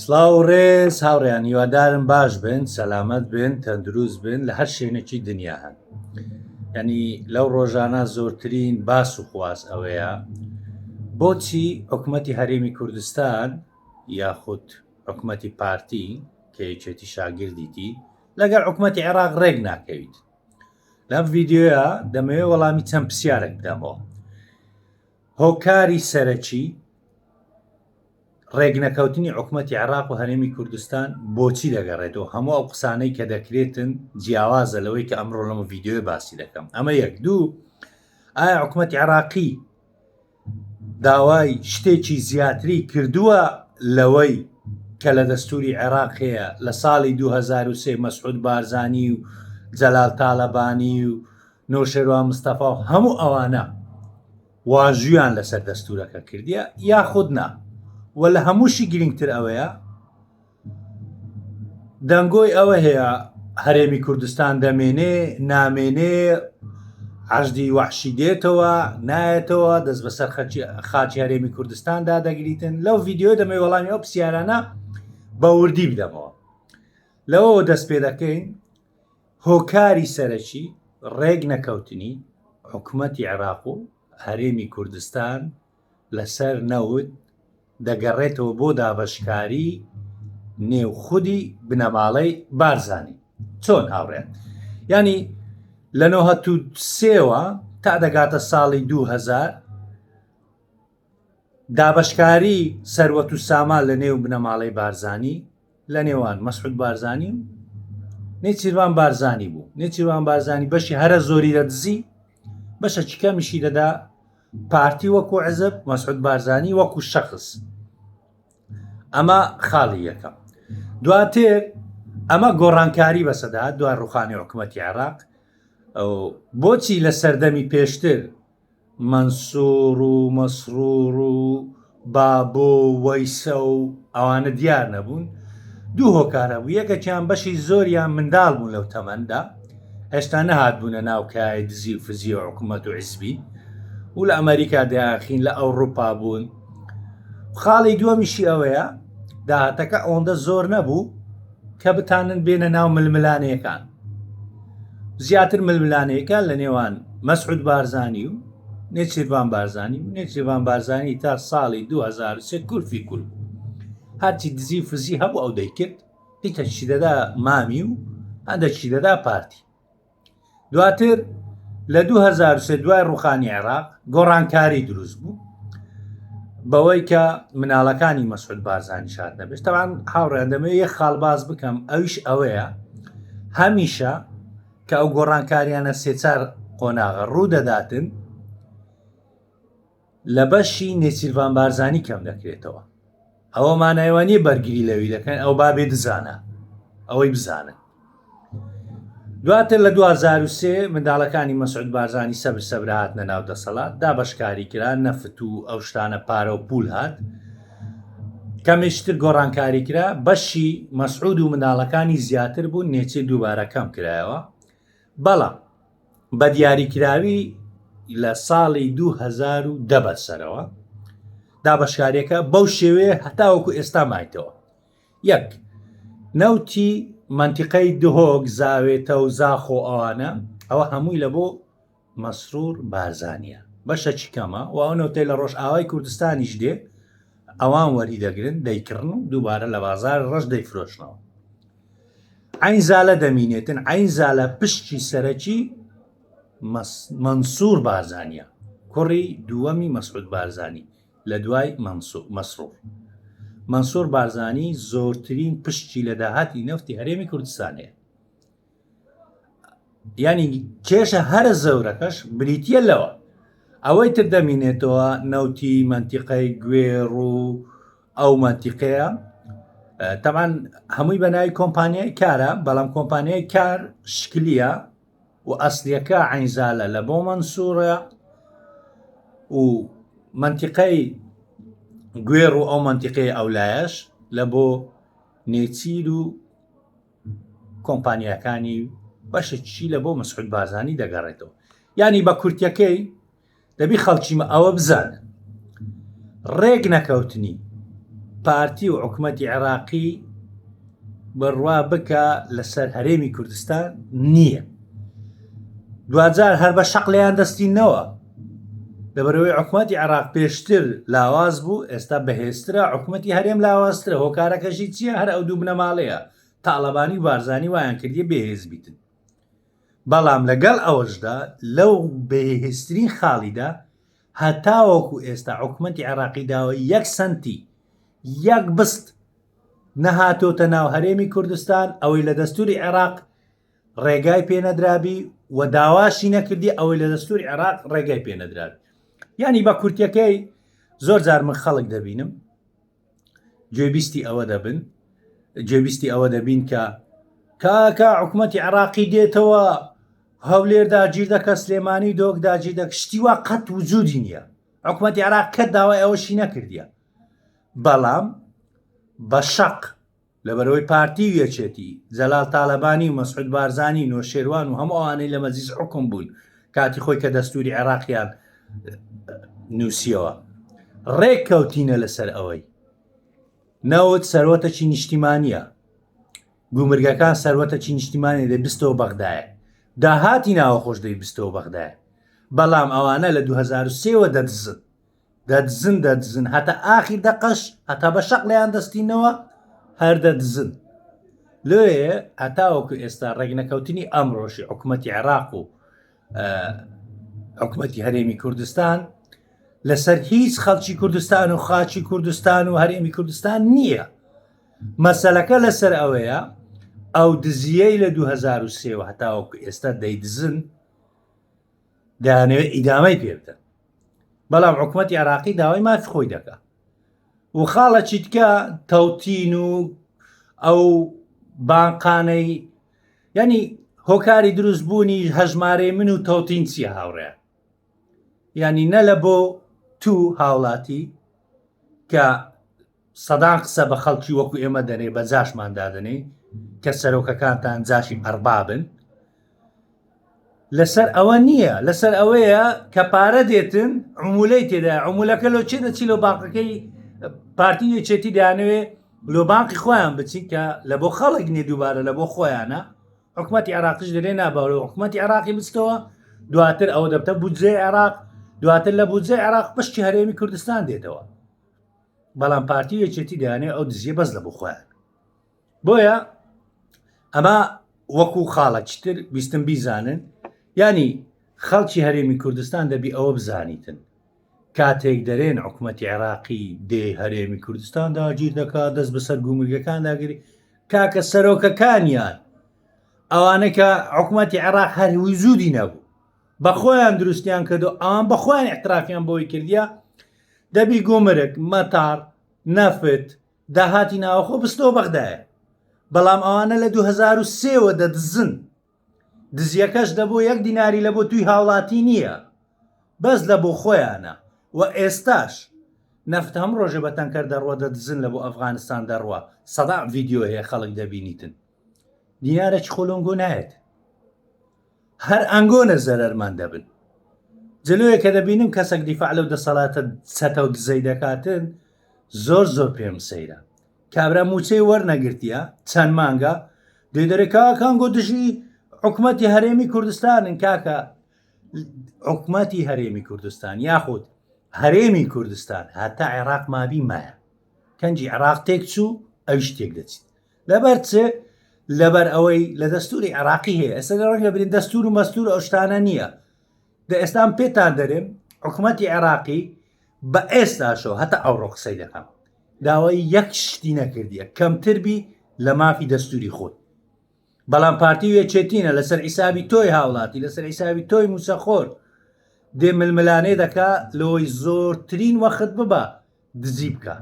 سڵاو و ڕێز هاوڕێیان هیوادارم باش بن سەلامەت بن تەندروست بن لە هەر شوێنێکی دنیا هەن یعنی لەو ڕۆژانە زۆرترین باس و خواز ئەوەیە بۆچی حکوومەتی هەرێمی کوردستان یاخود حکوومەتی پارتی کە یەکێتی شاگردیتی لەگەڵ حکوومەتی عێراق ڕێک ناکەویت لەم ڤیددیوە دەمەوێت وەڵامی چەند پرسیارێک بدەمەوە هۆکاری سەرەکی ڕێکنەکەوتنی حکومەتی عێراق و هەرێمی کوردستان بۆچی دەگەڕێتەوە؟ هەموو ئەو قسانەی کە دەکرێتن جیاوازە لەوەی کە ئەمڕۆ لەم ڤیدیۆیە باسی دەکەم. ئەمە یەک. دوو، ئایا حکومەتی عێراقی داوای شتێکی زیاتری کردووە لەوەی کە لە دەستوری عێراق هەیە لە ساڵی 2003 مەسعود بارزانی و جەلال تالەبانی و نەوشێروان مستەفا و هەموو ئەوانە واژوویان لەسەر دەستورەکە کردیە یاخود نا و لە هەمووشی گرنگتر ئەوەیە دەنگۆی ئەوە هەیە هەرێمی کوردستان دەمێنێ نامێنێ عەشدی وەحشی دێتەوە نایەتەوە دەست بەسەر خاچی هەرێمی کوردستان دادەگریتن لەو ڤیددیو دەمەوێت وەڵامی ئەو پرسیارانە بە وردی بدەمەوە لەوەوە دەست پێ دەکەین هۆکاری سەرەکی ڕێک نەکەوتنی حکومەتی عێراق و هەرێمی کوردستان لەسەر نەوت دەگەڕێتەوە بۆ دابەشکاری نێو خودی بنەماڵەی بارزانی. چۆن هاوڕێیان؟ یانی لە 93ەوە تا دەگاتە ساڵی 2000 دابەشکاری سەروەت و سامان لە نێو بنەماڵەی بارزانی لە نێوان مەسعود بارزانی و نێچیرڤان بارزانی بوو. نێچیرڤان بارزانی بەشی هەرە زۆری دەدزی، بەشەکی کەمیشی دەدا پارتی وەکو عزب، مەسعود بارزانی وەکو شەخس. ئەمە خاڵی یەکەم. دواتر ئەمە گۆڕانکاری بەسەدا دوای ڕوخانی حکوومەتی عێراق بۆچی لە سەردەمی پێشتر مەنسوڕ و مەسڕوڕ و بابۆ و وەیسە و ئەوانە دیار نەبوون، دوو هۆکار هەبوو، یەکەکیان بەشی زۆریان منداڵ بوون لەو تەمەندا، هێشتا نەهاتبوونە ناو کایەی دزی و فزی و حکوومەت و حیزبی و لە ئەمەریکا دەیانخین، لە ئەوڕوپا بوون. خاڵی دووەمیشی ئەوەیە داهاتەکە ئەوەندە زۆر نەبوو کە بتانن بێنە ناو ململانێکان. زیاتر ململانێیەکان لە نێوان مەسعود بارزانی و نێچیرڤان بارزانی و نێچیرڤان بارزانی تا ساڵی 2003 کولفی کول بوو هەرچی دزی و فزی هەبوو ئەو دەیکرد هیچی دەدا مامی و هەندێکی دەدا پارتی دواتر لە 2003 دوای ڕوخانی عێراق گۆڕانکاری دروست بوو بەوەی کە مناڵەکانی مەسعود بارزانی شاد نەبێت تەوان هاوڕێیان دەمەوێت یەک خاڵ باز بکەم ئەویش ئەوەیە هەمیشە کە ئەو گۆڕانکاریانە سێچار قۆناغە ڕوو دەداتن لە بەشی نێچیرڤان بارزانی کەم دەکرێتەوە ئەوە مانای وا نییە بەرگری لەوی دەکەن ئەو بابێ دزانە ئەوەی بزانن دواتر لە 2003 منداڵەکانی مەسعود بارزانی سەبر سەبر هاتنە ناو دەسەڵات دابەشکاری کرا نەفت و ئەو شتانە پارە و پول هات کەمێکتر گۆڕانکاری کرا بەشی مەسعود و منداڵەکانی زیاتر بوون نێچیر دووبارە کەم کرایەوە بەڵام بە دیاریکراوی لە ساڵی 2010 بەسەرەوە دابەشکاریەکە بەو شێوەیە هەتاوەکو ئێستا مایتەوە یەک، نەوتی مەنتیقەی دهۆک، زاوێتە و زاخۆ ئەوانە، ئەوە هەمووی لە بۆ مەسرور بارزانییە. بەشەکی کەمە و ئەو نەوتەی لە ڕۆژئاوای کوردستانیش دێ، ئەوان وەری دەگرن، دەیکڕن و دووبارە لە بازاڕی ڕەش دەیفرۆشنەوە. عەین زالە دەمینێتن، عەین زالە پشکی سەرەکی مەنسوور بارزانییە، کوڕی دووەمی مەسعود بارزانی. لە دوای مەسرور مەنسور بارزانی زۆرترین پشکی لە داهاتی نەفتی هەرێمی کوردستان هەیە ینی کێشە هەرە زەورەکەش بریتە لەوە ئەوەی تر دەمینێتەوە نەوتی منتیقەی گوێڕ و ئەو منتیقەیە تەمان هەمووی بە ناوی کۆمپانیای کارە بەڵام کۆمپانیای کار شکلیە و ئەسلیەکە عەینزالە لە بۆ مەنسوورە و مەنتیقەی گوێڕ و ئەو مەنتیقەی ئەولایەش لە بۆ نێچیر و کۆمپانیاکانی بەشێکی لە بۆ مەسعود بارزانی دەگەڕێتەوە یانی بە کورتەکەی دەبی خەڵکی مە ئەوە بزانن ڕێک نەکەوتنی. پارتی و حکومەتی عێراقی بڕوا بکە لەسەر هەرێمی کوردستان نییە. دواجار هەر بە شەق لێیان دەستینەوە. لەبەرئەوەی حکومەتی عێراق پێشتر لاواز بوو ئێستا بەهێزترە، حکومەتی هەرێم لاوازترە، هۆکارەکەشی چییە؟ هەر ئەو دوو بنەماڵەیە، تاڵەبانی و بارزانی وایان کردیە بێهێز بیتن. بەڵام لەگەڵ ئەوەشدا لەو بەهێزترین خاڵیدا هەتاوەکو ئێستا حکومەتی عێراقی داوای یەک سەنتی یەک بست نەهاتۆتە ناو هەرێمی کوردستان ئەوەی لە دەستوری عێراق ڕێگای پێنەدرابی و داواشی نەکردی ئەوەی لە دەستوری عێراق ڕێگای پێنەدرابی یعنی بە کورتەکەی زۆر جار من خەڵک دەبینم گوێبیستی ئەوە دەبن گوێبیستی ئەوە دەبین کە کاکە حکوومەتی عراقی دێتەوە هەولێر داگیر دەکە سلێمانی دۆک داگیر دەک شتی وا قەت وجودی نییە حکوومەتی عراق کە داوای ئەوەشی نەکردیە بەڵام بە شەق لەبەرئەوەی پارتی و یەکێتی، جەلال تالەبانی و مەسعود بارزانی و نۆشێروان و هەموو ئەوانەی لە مەجلیس حوکم بوون کاتی خۆی کە دەستوری عێراقیان نووسیەوە ڕێک کەوتینە لەسەر ئەوەی نەوت سەروەتەکی نیشتیمانیە گومرگەکان سەروەتەکی نیشتیمانی دەی بستەوە بەغدایە داهاتی ناوەخۆش دەی بستەوە بەغدایە بەڵام ئەوانە لە 2023ەوە دەدزن دەدزن دەدزن هەتا ئاخیر دەقەش هەتا بە شەق لێیان دەستینەوە هەر دەدزن لۆیە هەتاوەکو ئێستا ڕێکنەکەوتنی ئەمڕۆشی حکوومەتی عێراق و حکوومەتی هەرێمی کوردستان لەسەر هیچ خەڵکی کوردستان و خاچی کوردستان و هەرێمی کوردستان نییە مەسەلەکە لەسەر ئەوەیە ئەو دزیەی لە 2023 هەتاوەکو ئێستا دەیدزن دەیانەوێت ئیدامەی پێ بدەن بەڵام حکوومەتی عراقی داوای مافی خۆی دەکا و خاڵەکی تکە تەوتین و ئەو بانقانەی ینی هۆکاری دروست بوونی هەژمارەی من و تەوتین چییە هاوڕێیان ینی نە لە بۆ تو هاوڵاتی کە سەدان قسە بە خەڵکی وەکو ئێمە دەنێ بە جاشمان دادەنێی کە سەرۆکەکانتان جاشی ئەربابن لەسەر ئەوە نییە لەسەر ئەوەیە کە پارە دێتن عمولەی تێدا عمولەکە لۆ چێ دەچی لۆ بانقەکەی پارتی یەکێتی دانەوێ لۆ بانقی خۆیان بچین کە لە بۆ خەڵک نیە دووبارە لە بۆ خۆیانە حکومەتی عێراقیش دەرێ نابەوە حکومەتی عێراقی بچتەوە دواتر ئەوە دەبتە بودجەی عێراق دواتر لە بودجەی عێراق پشتی هەرێمی کوردستان دێتەوە بەڵام پارتی و یەکێتی دەیانەوێت ئەو دزیە بەس لە بۆ خۆیان بۆیە ئەمە وەکو خاڵەکی تر بیستم بیزانن ینی خەڵکی هەرێمی کوردستان دەبی ئەوە بزانیتن کاتێک دەرێن حکوومەتی عێراقی دێ هەرێمی کوردستان داگیر دەکات دەست بەسەر گومرگەکان داگیری کاکە سەرۆکەکانیان ئەوانە کە حکوومەتی عێراق هەر وجودی نەبوو بە خۆیان دروستیان کردو ئەوان بە خۆیان اعترافیان بۆی کردیە دەبی گومرگ، مەتار، نەفت، داهاتی ناوەخۆ بستەوە بەغدایە. بەڵام ئەوانە لە 2003 وە دەدزن. دزیەکەش لەبۆ یەک دیناری لەبۆ توی هاوڵاتی نییە. بەس لەبۆ خۆیانە. وە ئێستاش نەفت هەموو ڕۆژێ بە تەنکەر دەڕوە دەدزن لەبۆ ئەفغانستان دەڕوا. سەدان ڤیدیۆ هەیە خەڵک دەبینیتن. دینارێکی خۆلۆنگۆ نایەت. هەر ئەنگۆنە زەرەرمان دەبن. جلۆیە کە دەبینم کەسەک دیفاع لەو دەسەڵاتە چەتە و دزەی دەکاتن زۆر زۆر پێم سەیرە. کابرا موچەی وەرنەگرتیە چەند مانگە دێ دەرێ کاکە ئەنگۆ دژی حکومەتی هەرێمی کوردستانن کاکە حکومەتی هەرێمی کوردستان یاخود هەرێمی کوردستان هەتا عێراق مابی مایە کەنجی عێراق تێک چوو ئەویش تێک دەچیت لەبەر چ؟ لەبەر ئەوەی لە دەستوری عێراقی هەیە ئێستا لە ڕەنگە برین دەستور و مەستور ئەو شتانە نییە دە ئێستان پێتان دەرێم حکوومەتی عێراقی بە ئێستاشەوە هەتا ئەوڕۆ قسەی دەکەم داوای یەک شتی نەکردیە کەمتر بی لە مافی دەستوری خۆی بەڵام پارتی و یەکێتینە لەسەر حیسابی تۆی هاوڵاتی لەسەر حیسابی تۆی موچەخۆر دێ ململانێ دەکا لەوەی زۆرترین وەخت ببا دزی بکا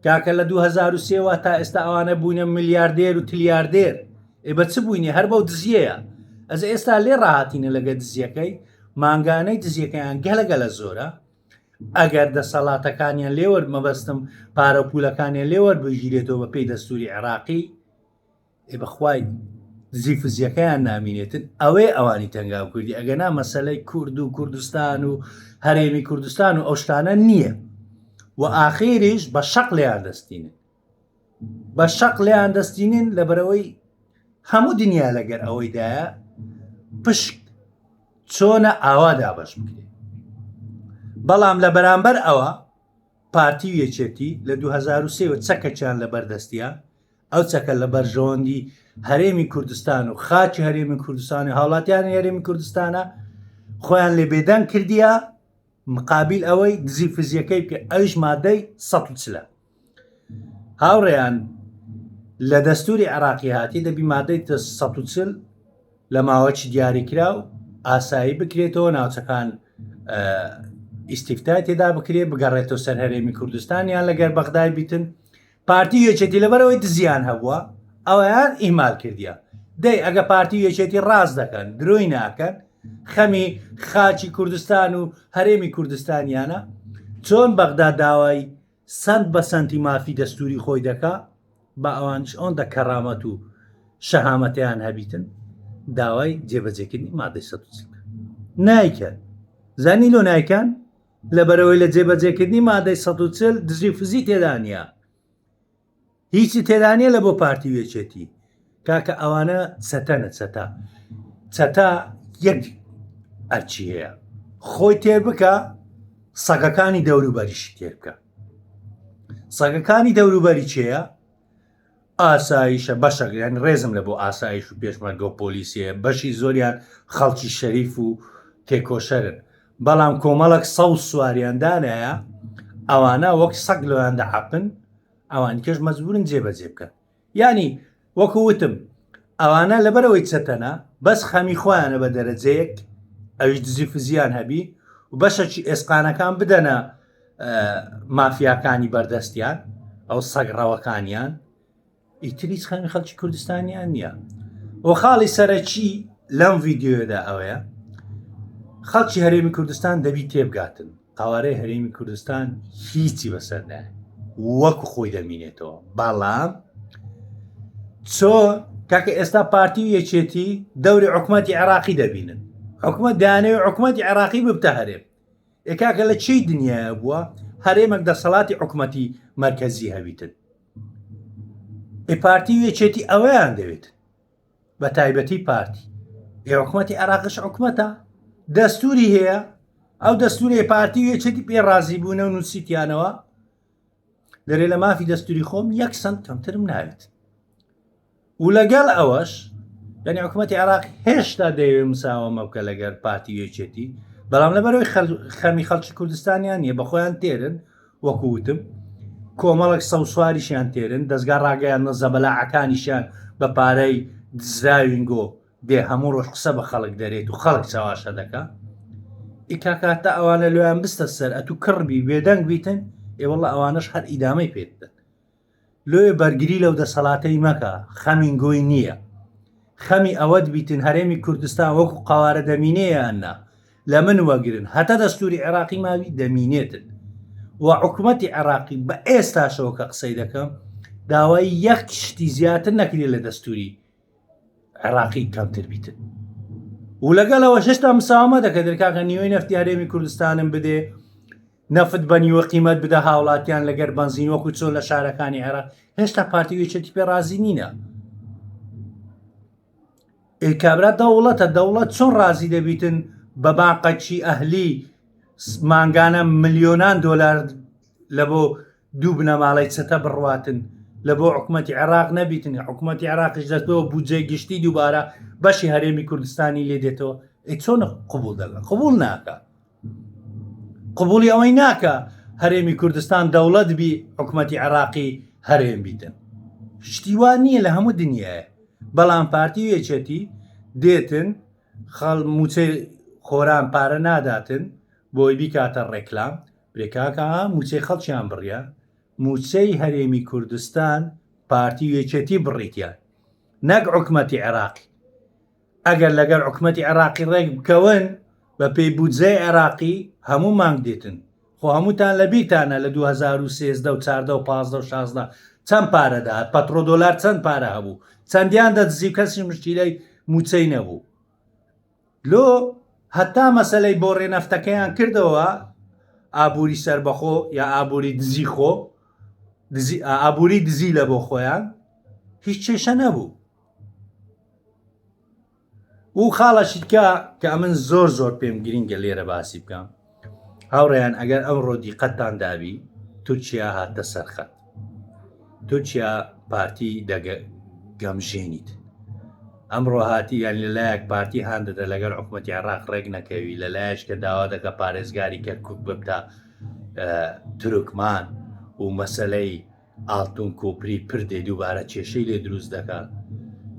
کاکە لە 2023 وە تا ئێستا ئەوانە بووینە ملیاردێر و تلیاردێر ئێ بە چ بووینێ هەر بەو دزیەیە ئەز ئێستا لێ ڕاهاتینە لەگە دزیەکەی مانگانەی دزیەکەیان گەلە گەلە زۆرە ئەگەر دەسەڵاتەکانیان لێوەر مەبەستم پارە و پولەکانیان لێوەر بگیرێتەوە بە پێی دەستوری عێراقی ئێ بەخوای دزی فزیەکەیان نامینێتن ئەوەیە ئەوانی تەنگاو کوردی ئەگەنا مەسەلەی کورد و کوردستان و هەرێمی کوردستان و ئەو شتانە نییە. و ئاخیریش بە شەق لێیان دەستینن بە شەق لێیان دەستینن لەبەرەوەی هەموو دنیا لەگەر ئەوەیدایە پشک چۆنە ئاوا دابەش بکرێت بەڵام لە بەرامبەر ئەوە پارتی و یەکێتی لە 2023 وە چەکەکیان لە بەردەستیە ئەو چەکە لە بەرژەوەندی هەرێمی کوردستان و خاکی هەرێمی کوردستان و هاوڵاتیانی هەرێمی کوردستانە خۆیان لێ بێدەنگ کردیە مقابیل ئەوەی دزی فزیەکەی بکە ئەویش مادەی 140 هاوڕێیان لە دەستوری عراقی هاتی دەبی مادەی 140 لە ماوەکی دیاریکراو ئاسایی بکرێتەوە ناوچەکان ئیسیفتای تێدا بکرێ بگەڕێتەوە سەر هەرێمی کوردستان یان لەگەر بەغدای بیتن پارتی و یەکێتی لەبەرئەوەی دزیان هەبووە ئەویان ئیهمال کردیە دەی ئەگە پارتی و یەکێتی ڕاست دەکەن درۆی ناکەن خەمی خاکی کوردستان و هەرێمی کوردستانیانە چۆن بەغدا داوای سەنت بە سەنتی مافی دەستوری خۆی دەکا با ئەوانش ئەوەندە کەرامەت و شەهامەتیان هەبیتن داوای جێبەجێکردنی مادەی 140 نایکەن زانی لۆ نایکەن لەبەرئەوەی لە جێبەجێکردنی مادەی 140 دزی و فزی تێدا نییە هیچی تێدا نییە لە بۆ پارتی و یەکێتی کاکە ئەوانە چەتەنە چەتە چەتە یەک ئەرچی هەیە خۆی تێر بکە سەگەکانی دەوروبەریشی تێر بکە سەگەکانی دەوروبەری چێە ئاسایشە بەشەک یانی ڕێزم لە بۆ ئاسایش و پێشمەرگە و پۆلیس هەیە بەشی زۆریان خەڵکی شەریف و تێکۆشەرن بەڵام کۆمەڵک سەوز سواریان دانایە ئەوانە وەک سەگ لۆیان دەعەپن ئەوانی کەش مەجبورن جێبەجێ بکەن یانی وەکو وتم ئەوانە لەبەرەوەی چەتەنە بەس خەمی خۆیانە بە دەرەجەیەک ئەویش دزی فزیان هەبی و بەشەکی ئێسقانەکان بدەنە مافیاکانی بەردەستیان ئەو سەگ ڕەوەکانیان ئیتر هیچ خەمی خەڵکی کوردستانیان نییە و خاڵی سەرەکی لەم ڤیددیوەدا ئەوەیە خەڵکی هەرێمی کوردستان دەبی تێبگاتن قوارەی هەرێمی کوردستان هیچی بەسەر نایە وەکو خۆی دەمینێتەوە بەڵام چۆ کاکە ئێستا پارتی و یەکێتی دەوری حکوومەتی عێراقی دەبینن حکوومەت دانەوە حکوومەتی عێراقی ببتە هەرێم ئێ کاکە لە چێی دنیایە بووە هەرێمەک دەسەڵاتی حکومەتی مەرکەزی هەبیتن ئێ پارتی و یەکێتی ئەوەیان دەوێت بە تایبەتی پارتی ئێ حکومەتی عێراقش حکومەتە دەستوری هەیە ئەو دەستوری پارتی و یەکێتی پێ ڕازی بوونە و نووسیتیانەوە دەرێ لە مافی دەستوری خۆم یەک سنت کەمترم ناوێت و لەگەڵ ئەوەش یعنی حکوومەتی عێراق هێشتا دەیەوێت مساوەمە بکە لەگەر پارتی و یەکێتی بەڵام لەبەرەوەی خەمی خەڵکی کوردستانیان نییە بە خۆیان تێرن وەکو وتم کۆمەڵێک سەوسواریشیان تێرن دەستگا ڕاگەیاندنە زەبەلاعەکانیشیان بە پارەی دزراوینگۆ دێ هەموو ڕۆژ قسە بە خەڵک دەرێت و خەڵک چاواشە دەکا ئی کاکە تا ئەوانە لۆیان بستە سەر ئەتوو کڕبی بێدەنگ بیتن ئێ وەڵا ئەوانەش هەر ئیدامەی پێ دەدەن لۆیە بەرگری لەو دەسەڵاتەی مەکە خەمین گۆی نییە خەمی ئەوەت بیتن هەرێمی کوردستان وەکو قەوارە دەمینێ یان نا لە من وەگرن هەتا دەستوری عێراقی ماوی دەمینێتن و حکومەتی عێراقی بە ئێستاشەوە کە قسەی دەکەم داوای یەک شتی زیاتر نەکرێت لە دەستوری عێراقی کەمتر بیتن و لەگەڵەوە هێشتا مساومە دەکە دەرکاکە نیوەی نەفتی هەرێمی کوردستانم بدێ نەفت بە نیوە قیمەت بدە هاوڵاتیان لەگەر بەنزین وەکو چۆن لە شارەکانی عێراق هێشتا پارتی و یەکێتی پێ ڕازی نینە ئێ کابرا دەوڵەتە دەوڵەت چۆن ڕازی دەبیتن بە بانقەکی ئەهلی مانگانە ملیۆنان دۆلار لە بۆ دوو بنەماڵەی چەتە بڕواتن لە بۆ حکوومەتی عێراق نەبیتن حکوومەتی عێراقیش دەستەوە بودجەی گشتی دووبارە بەشی هەرێمی کوردستانی لێ دێتەوە ئەی چۆن قبول دەکە قبول ناکە قبولی ئەوەی ناکە هەرێمی کوردستان دەوڵەت بی حکومەتی عێراقی هەرێم بیتن شتی وا نییە لە هەموو دنیاە بەڵام پارتی و یەکێتی دێتن خەڵ موچەی خۆران پارە ناداتن بۆی بیکاتە ڕێکلام برێکاکە موچەی خەڵکیان بڕە موچەی هەرێمی کوردستان پارتی و یەکێتی بڕیتیان نەک حکومەتی عێراقی ئەگەر لەگەر حکومەتی عێراقی ڕێک بکەون بە پێی بودجەی عێراقی هەموو مانگ دێتن خۆ هەمووتان لە بیرتانە لە 2013 و 14 و 15 و 16 چەند پارە دەهات پەترۆ دۆلار چەند پارە هەبوو چەندیان دەدزی و کەسی مشکیلەی موچەی نەبوو لۆ هەتا مەسەلەی بۆڕێ نەفتەکەیان کردەوە. ئابووری سەربەخۆ یا ئابووری دزی خۆ دزی ئابووری دزی لە بۆ خۆیان هیچ کێشە نەبوو و خاڵەشی کە کە ئەمن زۆر زۆر پێم گرینگە لێرە باسی بکەم هاوڕێیان ئەگەر ئەمڕۆ دیقەتتان دابی تورکیا هاتە سەرخەت تورکیا پارتی دەگە گەمژێنیت ئەمڕۆ هاتی یان لەلایەک پارتی هان دەدە لەگەر حکوومەتی عێراق ڕێک نەکەوی لەلایەش کە داوا دەکە پارێزگاری کەرکک ببتە تورکمان و مەسلەی ئاڵتون کۆپری پردێ دووبارە کێشەی لێ دروست دەکا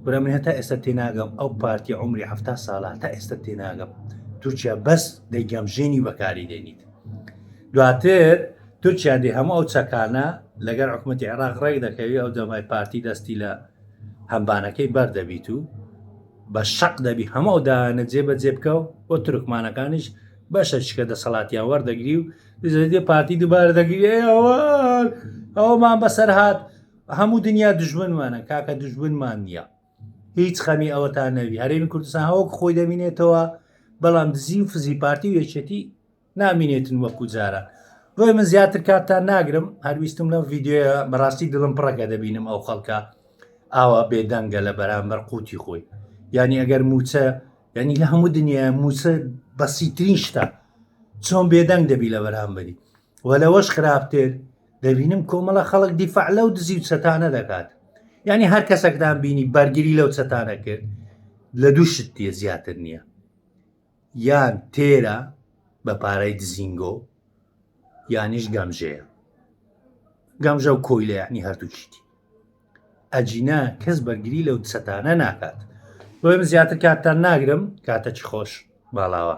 برا من هەتا ئێستا تێناگەم ئەو پارتی عمری ه ساڵە تا ئێستا تێناگەم تورکیا بەس دەیگەمژێنی بەکاری دێنیت دواتر تورکیا دێ هەموو ئەو چەکانە لەگەر حکوومەتتی عێراق ڕێک دەکەوی ئەو دەمای پارتی دەستی لە هەمبانەکەی بەردەبیت و بە شەق دەبی هەموو ئەو داوایانە جێ بەجێ بکە و بۆ تورکمانەکانیش بەشە شکە دەسەڵاتیان وەردەگری و دێ پارتی دووبارە دەگری ئەوە ئەومان بەسەر هات هەموو دنیا دژمنمانە کاکە دژمنمان نییە هیچ خەمی ئەوەتان نەوی هەرێمی کوردستان هەوەک خۆی دەمینێتەوە بەڵام دزی و فزی پارتی و یەکێتی نامینێتن وەکو جاران بۆیە من زیاتر کاتتان ناگرم هەرویستم لەم ڤیددیوە بەڕاستی دڵم پڕەکە دەبینم ئەو خەڵکە ئاوا بێدەنگە لە بەرامبەر قوتی خۆی یعنی ئەگەر موچە یعنی لە هەموو دنیا موچە بەسیترین شتە چۆن بێدەنگ دەبی لە بەرامبەری و لەوەش خراپتر دەبینم کۆمەڵە خەڵک دیفاع لەو دزی و چەتانە دەکات یعنی هەر کەسەکتان بینی بەرگری لەو چەتانە کرد لە دوو شت زیاتر نییە یان تێرە بە پارەی دزینگۆ یانیش گەمژەیە گەمژە و کۆیلە یعنی هەردووکیتی ئەجینا کەس بەرگری لەو چەتانە ناکات بۆیە من زیاتر کاتتان ناگرم کاتەکی خۆش ماڵاوە.